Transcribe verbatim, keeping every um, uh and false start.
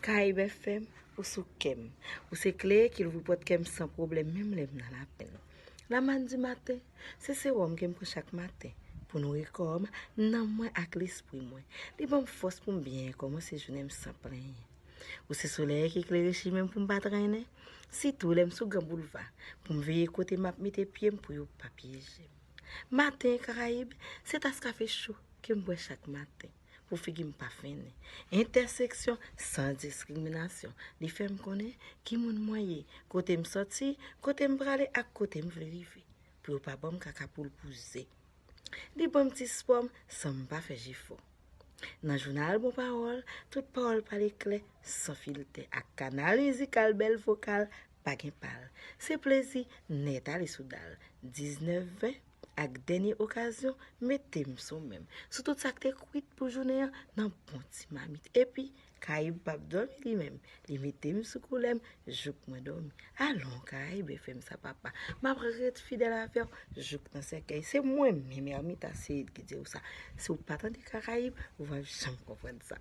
Karayib F M, ou sou kè m. Ou se kle ki louvri pòt kè m san pwoblèm, menm lè m nan lapenn. Lamann di maten, se sewòm ke m pran chak maten pou nouri kò m, nanm mwen ak lespri mwen. Li ban m fòs pou m byen kòmanse jounen m san plenyen. Ou se solèy ki klere chimen m pou m pa trennen, sitou lè m sou gran boulva, pou m veye kote m ap mete pye m pou yo pa pyeje m. Maten Karayib, se tas kafe cho ke m bwè chak maten pou figi m pa fennen. Entèseksyon san diskriminasyon, li fè m konnen ki moun mwen ye, kote m sòti, kote m prale ak kote m vle rive. Pou yo pa ban m kaka poul pou ze. Li ban m ti espwa m san m pa fè jefò. Nan jounal bon pawòl, tout pawòl pale klè, san filtè, ak kanal mizikal bèl vokal, pa gen pal. Se plezi nèt ale sou dal. Diznèf ven ak dènye okazyon, mete m sou men m. Sou tout sa k te kwit pou jounen an, nan bon ti mamit. Epi, Karayib p ap dòmi li menm. Li mete m sou koulè m jouk mwen dòmi. Alon, Karayib F M sa papa. M ap ret fidèl avè w jouk nan sèkèy. Se mwen menm, Ermita Seid, ki di w sa. Si w pa tande Karayib, ou p ap janm konprann sa.